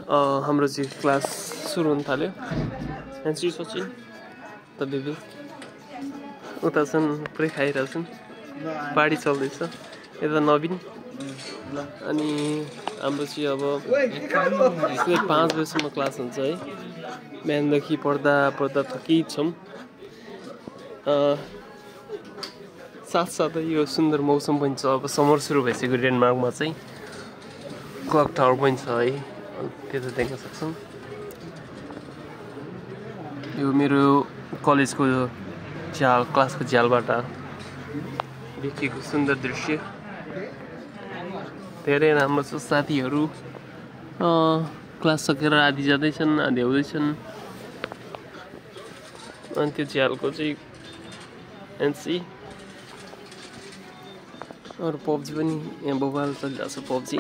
हाम्रो चाहिँ क्लास सुरु हुन थाल्यो। एन्सी सचिन त बेबी उता छन्, पुरै खाइरहेछन्, पार्टी चल्दैछ। यता नवीन अनि हाम्रो चाहिँ अब 5 बजीसम्म क्लास हुन्छ है। बिहानदेखि पढ्दा थकी छौँ। साथसाथै यो सुन्दर मौसम पनि छ। अब समर सुरु भइसक्यो डेनमार्कमा चाहिँ। क्लक टावर पनि छ है, त्यता देख्न सक्छौँ। यो मेरो कलेजको क्लासको झ्यालबाट देखिएको सुन्दर दृश्य धेरै राम्रो छ। साथीहरू क्लास सकेर आधी जाँदैछन्, आधी आउँदैछन्। अनि त्यो झ्यालको चाहिँ एनसी अरू पब्जी पनि यहाँ बबाल चलिरहेको छ। पब्जी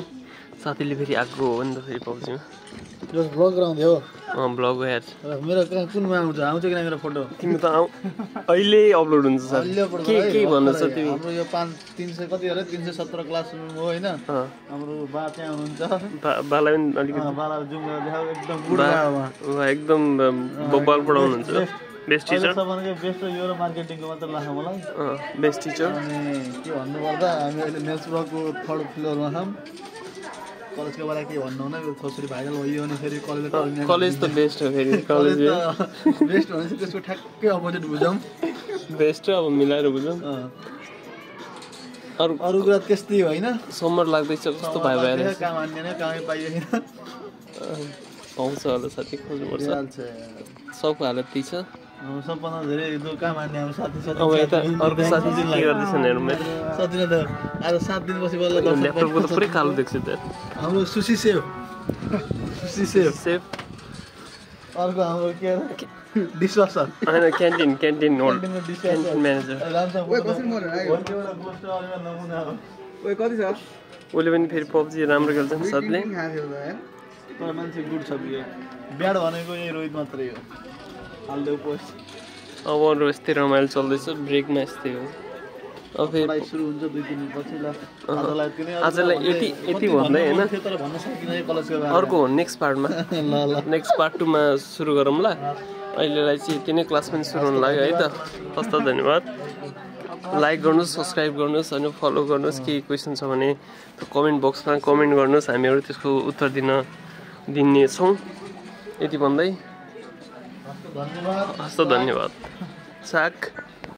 साथीले फेरि आएको हो नि त फेरि पब्जीमा। ब्लग गराउँथ्यो ब्लग यार मेरो कुनमा आउँछ कि मेरो फोटो तिमी त अहिले अपलोड हुन्छ सर। के भन्नु छ तिमी? हाम्रो यो 300 कति अरे 317 क्लास रुम हो हैन। हाम्रो बा त्यहाँ हुनुहुन्छ। बाला पनि अलिकति बाला जुम देखाउ एकदम बुढा हो। एकदम बबाल पढाउनुहुन्छ। बेस्ट टिचर सबैको बेस्ट यो मार्केटिङको मात्र लाग्छ मलाई। Best teacher. अनि के भन्नु पर्दा हामी अहिले नेचुरलको 3rd फ्लोरमा छौँ। कलेजको बारे के भन्नु हुन, यो छोरी भाइरल भयो अनि फेरि कलेज त बेस्ट हो। फेरि कलेज बेस्ट भनेपछि त्यसको ठ्याक्कै अपोजिट बुझौँ। बेस्ट अब मिलाएर बुझौँ। अरू कुरा त्यस्तै हो हैन। समर लाग्दैछ कस्तो भाइ भएर काम हान्ने कामै पाइएन। पाउँछ होला साथी, खोज्नुपर्छ। सबको हालत त्यही छ। सबभन्दा धेरै जो काम हान्ने हाम्रो साथी छ। अब यता अर्को साथी के गर्दैछन् हेरौँ। मेरो साथीले त आज 7 दिनपछि बल्ल ल्यापटपको त पुरै कालो देख्छु त। हाम्रो सुशी सेव अर्को हाम्रो के अरे डिसवासर हैन, क्यान्टिन म्यानेजर। कति छ? उसले पनि फेरि पब्जी राम्रो खेल्छन् साथले। तर मान्छे गुड छ बियो। ब्याड भनेको यही रोहित मात्रै हो। हाल्देऊ पोस्ट। अब अरू यस्तै रमाइलो चल्दैछ। ब्रेकमा यस्तै हो। अब फेरि सुरु हुन्छ 2-3 दिनपछि ल। आजलाई यति भन्दै हैन, तर भन्न सकिदैन कलेजको बारेमा। अर्को नेक्स्ट पार्टमा नेक्स्ट पार्ट 2 मा सुरु गरौँ ल। अहिलेलाई चाहिँ यति नै क्लास पनि सुरु हुन लाग्यो है त। हस्त धन्यवाद। लाइक गर्नुहोस्, सब्सक्राइब गर्नुहोस् अनि फलो गर्नुहोस्। केही क्वेसन छ भने कमेन्ट बक्समा कमेन्ट गर्नुहोस्, हामीहरू त्यसको उत्तर दिनेछौँ। यति भन्दै हस्त धन्यवाद। साक